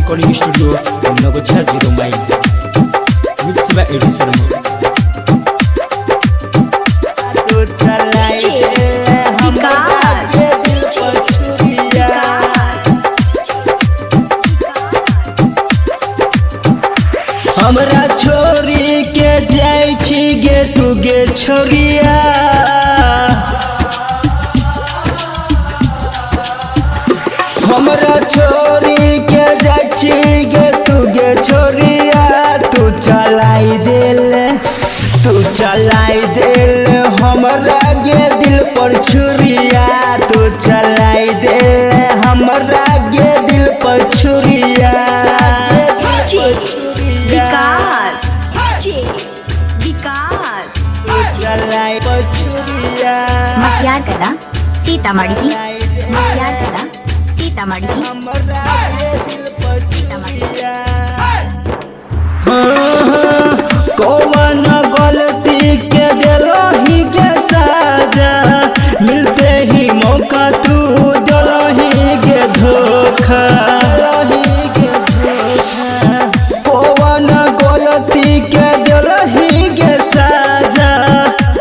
Recording studio Nagochha zero mile mix by AD Sharma. तू चलाई देले हमरा विकास। के दिल पर छुरिया। हमरा छोरी के जाइ छी गे तू गे छोरिया। हमरा छोरी के जाइ छी गे तू गे छोरिया। तू चलाई देल, तू चलाई देल हमरा गे दिल पर छुरिया। तू चलाई देल हमरा गे दिल पर छुरिया। विकास विकास। तू चलाई पर छुरिया। मटियार कला सीतामढ़ी। मटियार कला सीतामढ़ी। हमरा गे दिल पर छुरिया। कौन गलती के दिलो ही के साजा, मिलते ही मौका तू दिलो ही के धोखा। कौन गलती के दिलो ही के साजा,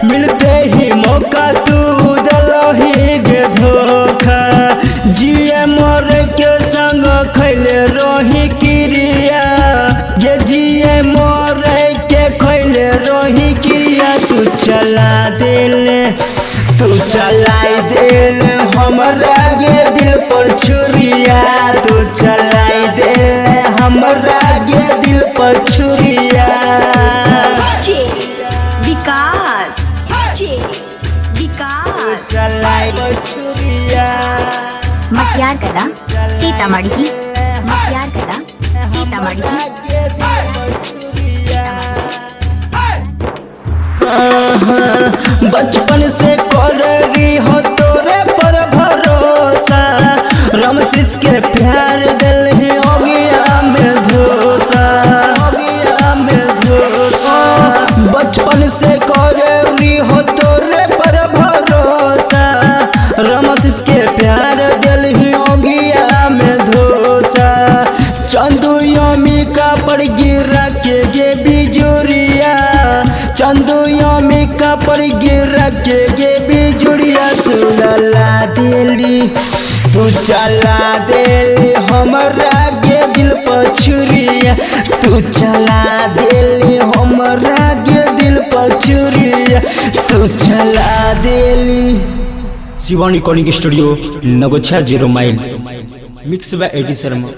मिलते ही मौका तू दिलो ही के धोखा। जिए मर के संग खैले रही क्रिया, ये जिए मर के खैले रही क्रिया। तू चला देले, तू चलाई देले हमरा गे दिल पर छुरिया। तू चलाई देले हमरा गे दिल पर छुरिया। विकास विकास। चलाई पर छुरिया। मटियार कला सीतामढ़ी। मटियार कला सीतामढ़ी। बचपन से कर रही हो तोरे पर भरोसा, रमशीष के प्यार दिल ही ओगिया में धोसा। ओगिया में धोसा। बचपन से कर रही हो तोरे पर भरोसा, रमशीष के प्यार दिल ही ओगिया में धोसा। चंदू यमी का पर गिरा के गे बिजुरिया। चंदू यमी का पर गिरा के गे बिजुरिया। तू लला दिली, तू चला देली हमरा गे दिल पर छुरिया। तू चला देली हमरा गे दिल पर छुरिया। तू चला देली। Shivan recording studio Nagochha zero mile mix by AD Sharma.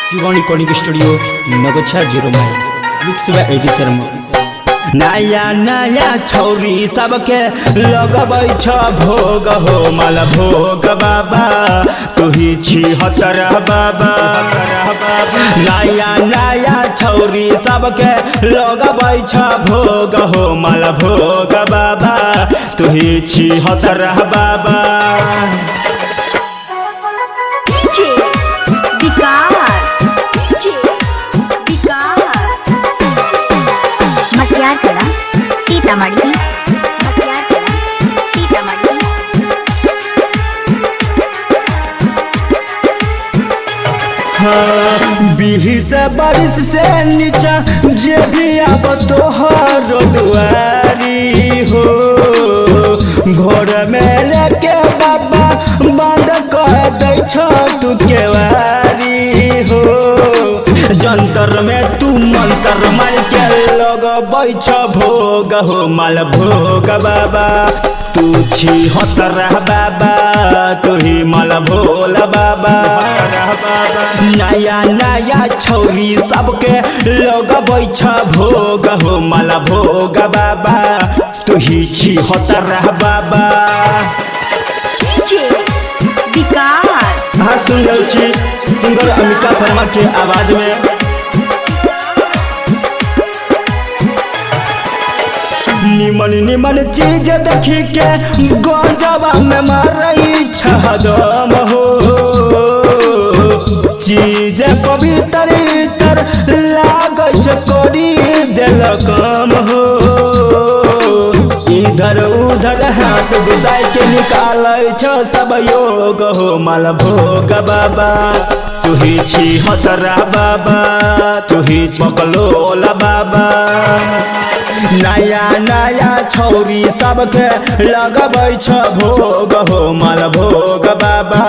Shivan recording studio Nagochha zero mile mix by AD Sharma. नया नया छौरी सबके लगबै छ भोग हो मल भोग बाबा, तुही छी हतरा बाबा। नया नया छौरी सबके लगबै छ भोग हो मल भोग बाबा, तुही छी हतरा बाबा। विकास विकास। मटियार कला सीतामढ़ी। मटियार कला सीतामढ़ी। 20 बारिश से नीचा जे भी आब तोहर दुआरी हो, घर में लेके बाबा बंद कर दै छ तू केवारी हो। जंतर में तू मंतर मार के लगबै छ भोग हो माल भोग बाबा, तू छी हतरा बाबा, तू ही माल भोला बाबा। नया नया छौरी सबके लगबै छ भोग हो माल भोग बाबा, तू ही छी हतरा बाबा। विकास। अहाँ सुन रहल छी सिंगर अमिका शर्मा के आवाज में। निमन निमन चीज देखी के गंजवा में मारई छदम हो, चीज पवित्र तर लागै छ करी देल कम हो। इधर उधर हाथ घुसाई के निकालै छ सब योग हो माल भोग बाबा। तुही छी हतरा बाबा, तुही बकलोल बाबा। नया नया छौरी सबके लगबै छ भोग हो माल भोग बाबा।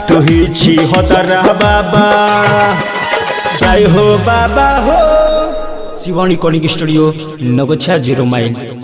तुही छी हतरा बाबा, जय हो बाबा हो। Shivani recording studio Naugachia 0 mile.